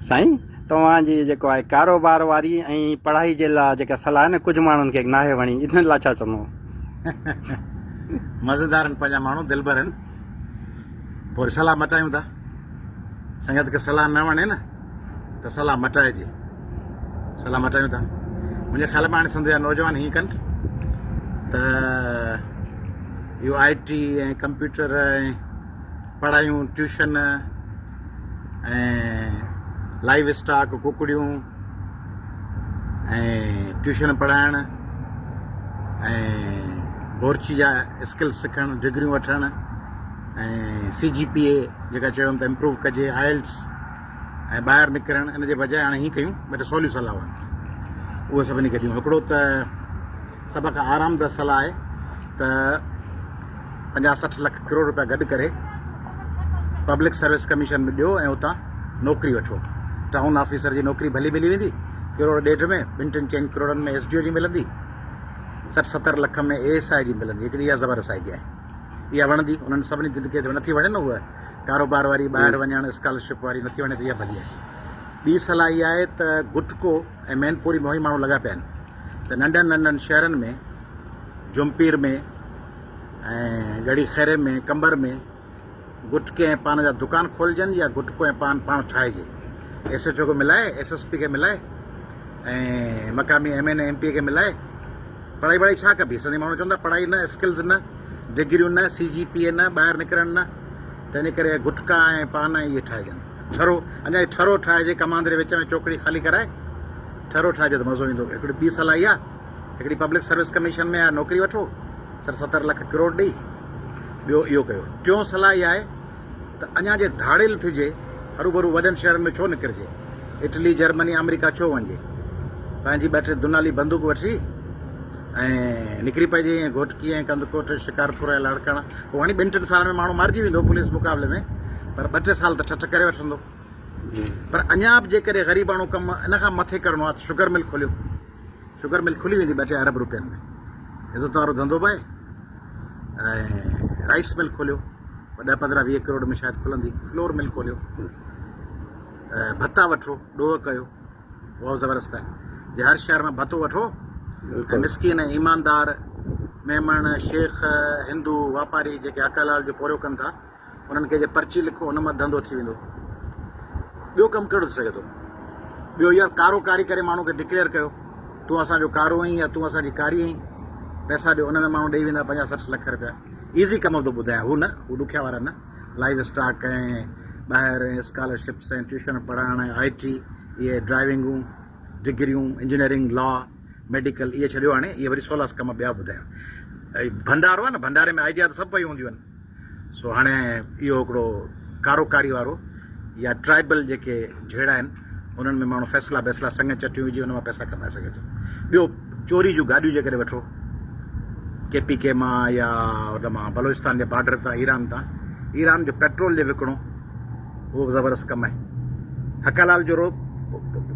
سائين توهان جي جيڪو آهي ڪاروبار واري ۽ پڙهائي جي لاء جيڪا صلاح آهي نه ڪجهه ماڻهن کي ناهي وڻي انهن لاء ڇا چوندو؟ مزيدار آهن پنهنجا ماڻهو دلبر آهن پوء وري صلاح مٽايون ٿا سنگت کي صلاح نه وڻي نه ته صلاح مٽائجي صلاح مٽايون ٿا منهنجي خيال ۾ هاڻي سنڌ جا نوجوان هيئن ڪن ته اهو آء ٽي ۽ ڪمپيوٽر ۽ پڙهايون ٽيوشن ۽ لائيو اسٽاڪ ڪڪڙيون ۽ ٽيوشن پڙهائڻ ۽ بورچي جا اسڪل سکڻ ڊگريون وٺڻ ۽ سي جي پي اي جيڪا چيو ته امپروو ڪجي آئلس ۽ ٻاهر نڪرڻ ان جي بجاء هاڻي هيئن ڪيون ٻه ٽي سوليون صلاحون آهن اهي سڀني کي ڏيون هڪڙو ته سڀ کان آرامده صلاح آهي ته 50 60 لک ڪروڙ روپيا گڏ ڪري پبلڪ سروس ڪميشن ۾ ڏيو ۽ اتان نوڪري وٺو. ٽائون آفيسر جي نوڪري ڀلي ملي ويندي، ڪروڙ ڏيڍ ۾، ٻن ٽن چئن ڪروڙن ۾ ايس ڊي او جي ملندي، 60 70 لک ۾ اي ايس I جي ملندي. هڪڙي اها زبردست آئيڊيا آهي. اها وڻندي انهن سڀني جن کي نٿي وڻي نه اها ڪاروبار واري ٻاهر وڃڻ اسڪالرشپ واري نٿي وڻي ته اها ڀلي آهي. ٻي صلاح اها آهي ته گٽڪو ۽ مين پوري ۾ اهي ماڻهو لڳا پيا آهن ته ننڍن ننڍن شهرن ۾ جهمپير ۾ ۽ ڳڙهي خيري ۾ قمبر ۾ گٽڪي ۽ پان جا دڪان کولجن يا گٽڪو ۽ پان پاڻ ٺاهجي. ايس ايڇ او کي ملائي، ايس ايس پي کي ملائي ۽ مقامي M N A M P A کي ملائي پڙهائي وڙهائي ڇا ڪبي؟ سنڌي ماڻهو چون ٿا پڙهائي نه، اسڪلز نه، ڊگريون نه، سي جي پي اي نه، ٻاهر نڪرڻ نه، تنهنجي ڪري گٽڪا ۽ پان ۽ اهي ٺاهجن. ٺرو، اڃا هي ٺرو ٺاهجي، ڪماند جي وچ ۾ چوڪڙي خالي ڪرائي ٺرو ٺاهجي ته مزو ايندو. هڪڙي ٻي صلاح اها. هڪڙي پبلڪ سروس ڪميشن ۾ نوڪري وٺو 60 70 لک ڪروڙ ڏئي ٻيو اهو ڪيو. ٽيون صلاح اها آهي ته اڃا جي ڌاڙيل ٿجي هروڀرو وڏن شهرن ۾ ڇو نڪرجي اٽلي جرمني آمريڪا ڇو وڃجي پنهنجي ٻه ٽي دنالي بندوق وٺي ۽ نڪري پئجي ائين گهوٽڪي ۽ ڪنڌڪوٽ شڪارپور ۽ لاڙڪاڻا پوء هاڻي ٻن ٽن سالن ۾ ماڻهو مارجي ويندو پوليس مقابلي ۾ پر ٻه ٽي سال ته ٺٺ ڪري وٺندو پر اڃا به جيڪڏهن غريباڻو ڪم ان کان مٿي ڪرڻو آهي ته شگر مل کوليو شگر مل کلي ويندي ٻه ٽي ارب روپين ۾ عزت وارو ڌنڌو به آهي ۽ رائس مل کوليو ڏهه 15 20 ڪروڙ ۾ شايد کلندي فلور مل کوليو ڀتا وٺو ڏوهه ڪيو اها زبردست آهي جي هر شهر ۾ ڀتو وٺو ۽ مسڪين ۽ ايماندار ميمڻ شيخ هندو واپاري جيڪي حق حلال جو پورهيو ڪن ٿا انهن کي جي پرچي لکو ان مان ڌنڌو ٿي ويندو. ٻيو ڪم ڪهڙو ٿي سگهي ٿو؟ ٻيو يار ڪارو ڪاري ڪري ماڻهو کي ڊڪليئر ڪيو تون اسان جو ڪارو آهين يا تون اسان جي ڪاري آهين پئسا ڏيو ان ۾ ماڻهو ڏئي ويندا 50 60 لک روپيا. ايزي ڪم ٿو ٻڌايان هو نه هو ڏکيا وارا نه لائيو اسٽاڪ ۽ ٻاهر ۽ اسڪالرشپس ۽ ٽيوشن پڙهائڻ ۽ آء ٽي اهي ڊرائيونگون ڊگريون انجنيئرنگ لا ميڊيڪل اهي ڇڏيو هاڻي اهي وري سولا ڪم ٻيا ٻڌايان ڀنڊارو آهي نه ڀنڊاري ۾ آئيڊيا ته سڀ پيون هونديون آهن. سو هاڻي اهو هڪڙو ڪاروڪاري وارو يا ٽرائبل جيڪي جهيڙا آهن انهن ۾ ماڻهو فيصلا بيصلا سڱ چٽيون وجهي ان مان پئسا ڪمائي سگهي ٿو. ٻيو چوري جون گاڏيون جيڪڏهن وٺو ڪي پي ڪي مان يا ان مان بلوچستان جي بارڊر تان ايران تان ايران جو پيٽرول جي وڪڻو اهو به زبردست ڪم آهي. حق حلال جو رو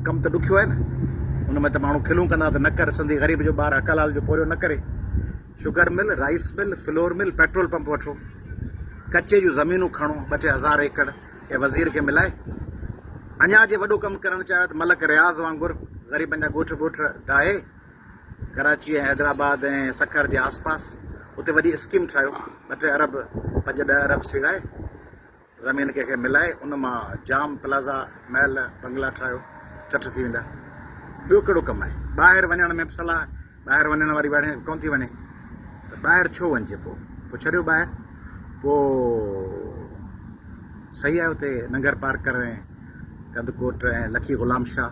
ڪم ته ڏکيو آهي نه ان ۾ ته ماڻهو کلون ڪندا ته نه ڪر سنڌي غريب جو ٻار حق حلال جو پورهيو نه ڪري. Sugar mill, rice mill, flour mill, petrol pump وٺو، ڪچي جون زمينون کڻو ٻه ٽي هزار ايڪڙ ڪنهن وزير کي ملائي، اڃا جي وڏو ڪم ڪرڻ چاهيو ته ملڪ رياض وانگر غريبن جا ڳوٺ ٻوٺ ڊاهي ڪراچي ۽ حيدرآباد ۽ سکر جي آس پاس اتي وڏي اسڪيم ٺاهيو ٻه ٽي ارب پنج ڏهه ارب سيڙائي زمين ڪنهن کي ملائي ان مان جام پلازا، محل، بنگلا ٺاهيو، چٺ ٿي ويندا. ٻيو ڪهڙو ڪم آهي؟ ٻاهر وڃڻ ۾ به صلاح، ٻاهر وڃڻ واري واڙي ڪونه ٿي وڃي ته ٻاهر ڇو وڃجي پوء؟ پوء ڇڏيو ٻاهر، پوء صحيح آهي اتي ننگر پارڪر ۽ ڪنڌڪوٽ ۽ لکي غلام شاهه،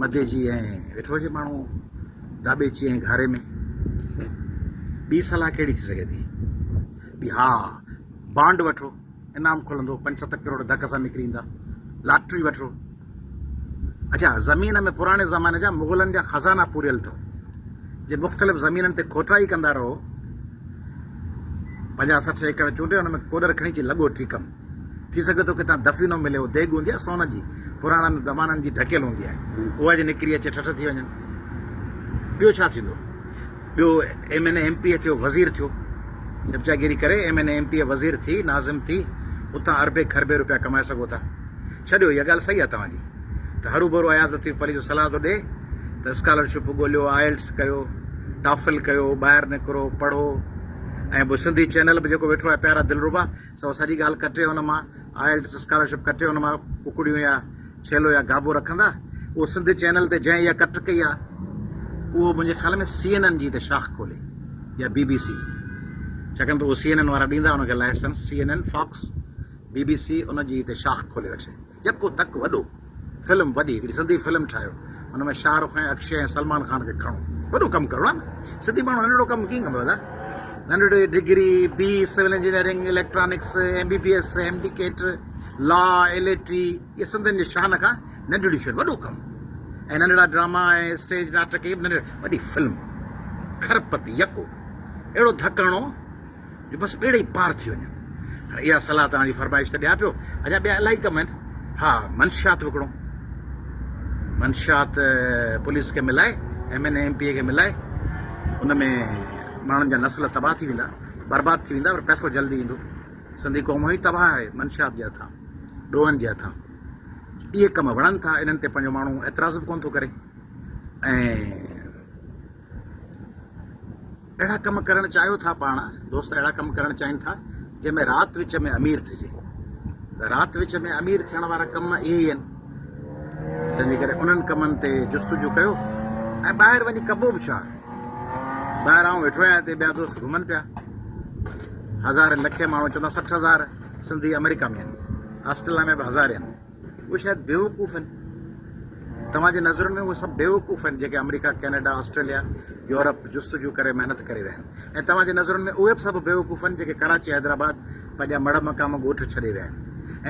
مديجي ۽ ويٺو هجي ماڻهو داٻيچي ۽ گهاري ۾. ٻي صلاح ڪهڙي ٿي سگهي ٿي؟ ٻي ها بانڊ وٺو، انعام کلندو، پنج ست ڪروڙ ڌڪ سان نڪري ايندا. لاٽري وٺو. اڇا زمين ۾ پراڻي زماني جا مغلن جا خزانا پوريل اٿو، جي مختلف زمينن تي کوٽائي ڪندا رهو، 50 60 ايڪڙ چونڊي ان ۾ ڪوڏر کڻي اچي لڳو ٽيڪم. ٿي سگهي ٿو ڪٿان دفينو ملي، هو ديڳ هوندي آهي سون جي، پراڻن زمانن جي ڍڪيل هوندي آهي، اها جي نڪري اچي ٺٺ ٿي وڃن. ٻيو ڇا ٿيندو؟ ٻيو M N A M P A ٿيو وزير ٿيو چمچاگيري ڪري M N A M P A وزير ٿي ناظم ٿي اتان اربين کربين روپيا ڪمائي سگهو ٿا. ڇڏيو اها ڳالهه صحيح آهي توهان جي ته هروڀرو اياز لطيف پليجو صلاح ٿو ڏي ته اسڪالرشپ ڳوليو، آئلٽس ڪيو، ٽافل ڪيو، ٻاهر نڪرو، پڙهو ۽ پوء سنڌي چينل به جيڪو ويٺو آهي پيارا دلربا سو سڄي ڳالهه ڪٽي ان مان آئلٽس اسڪالرشپ ڪٽي ان مان ڪڪڙيون يا ڇيلو يا گابو رکندا اهو سنڌي چينل تي جنهن اها ڪٽ ڪئي آهي اهو منهنجي خيال ۾ سي اين اين جي ته شاخ کولي يا بي بي سي جي ڇاڪاڻ ته اهو سي اين اين وارا ڏيندا ان کي licence C N N Fox B B C ان جي هتي شاخ کولي وٺي يڪو تڪ وڏو فلم وڏي هڪڙي سنڌي فلم ٺاهيو ان ۾ شاهه رخ ۽ اڪشي ۽ سلمان خان کي کڻو وڏو ڪم ڪرڻو آهي نه سنڌي ماڻهو ننڍڙو ڪم ڪيئن ڪندو دادا ننڍڙي degree B civil engineering electronics M B B S M D CAT law L A T اهي سنڌين جي شان کان ننڍڙيون شيون وڏو ڪم ۽ ننڍڙا ڊراما ۽ اسٽيج ناٽڪ اهي به ننڍڙا وڏي فلم کرپتي يڪو اهڙو ڌڪ هڻو جو بس ٻيڙي ئي پار ٿي وڃن. هاڻي اها صلاح توهان جي فرمائش ته ڏيان پيو، اڃا ٻيا الاهي ڪم آهن. ها منشيات وڪڻو، منشيات پوليس کي ملائي، M N A M P A کي ملائي، ان ۾ ماڻهن جا نسل تباهه ٿي ويندا، برباد ٿي ويندا پر پئسو جلدي ايندو. سنڌي قوم هونئن ئي تباهه آهي منشيات جي هٿان، ڏوهن جي هٿان. اهي ڪم وڻن ٿا، انهن تي پنهنجو ماڻهو اعتراض به ڪونه ٿو ڪري ۽ اهڙا ڪم ڪرڻ چاهيو ٿا پاڻ دوست اهڙا ڪم ڪرڻ چاهين ٿا جنهن ۾ رات وچ ۾ امير ٿجي ته رات وچ ۾ امير ٿيڻ وارا ڪم اهي ئي آهن تنهن جي ڪري انهن ڪمن تي جستجو ڪيو ۽ ٻاهر وڃي ڪبو به ڇا ٻاهر آئون ويٺو آهيان هتي ٻيا دوست گهمن پيا هزارين لکين ماڻهو چوندا 60,000 سنڌي آمريڪا ۾ آهن آسٽريليا ۾ به هزارين آهن اهي شايد بيوقوف آهن. توهان جي نظرن ۾ اهي سڀ بيوقوف آهن جيڪي آمريڪا، ڪينيڊا، آسٽريليا، يورپ جستجو ڪري محنت ڪري ويا آهن ۽ توهان جي نظرن ۾ اهي به سڀ بيوقوف آهن جيڪي ڪراچي، حيدرآباد پنهنجا مڙهه مقام ڳوٺ ڇڏي ويا آهن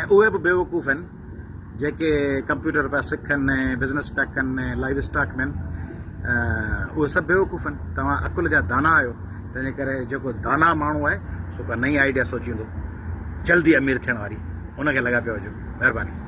۽ اهي به بيوقوف آهن جيڪي ڪمپيوٽر پيا سکن ۽ بزنس پيا ڪن ۽ لائيو اسٽاڪ ۾ آهن اهي سڀ بيوقوف آهن. توهان عقل جا دانا آهيو تنهنجي ڪري جيڪو دانا ماڻهو آهي سو ڪا نئين آئيڊيا سوچيندو جلدي امير ٿيڻ واري ان کي لڳا پيا هجو مهرباني.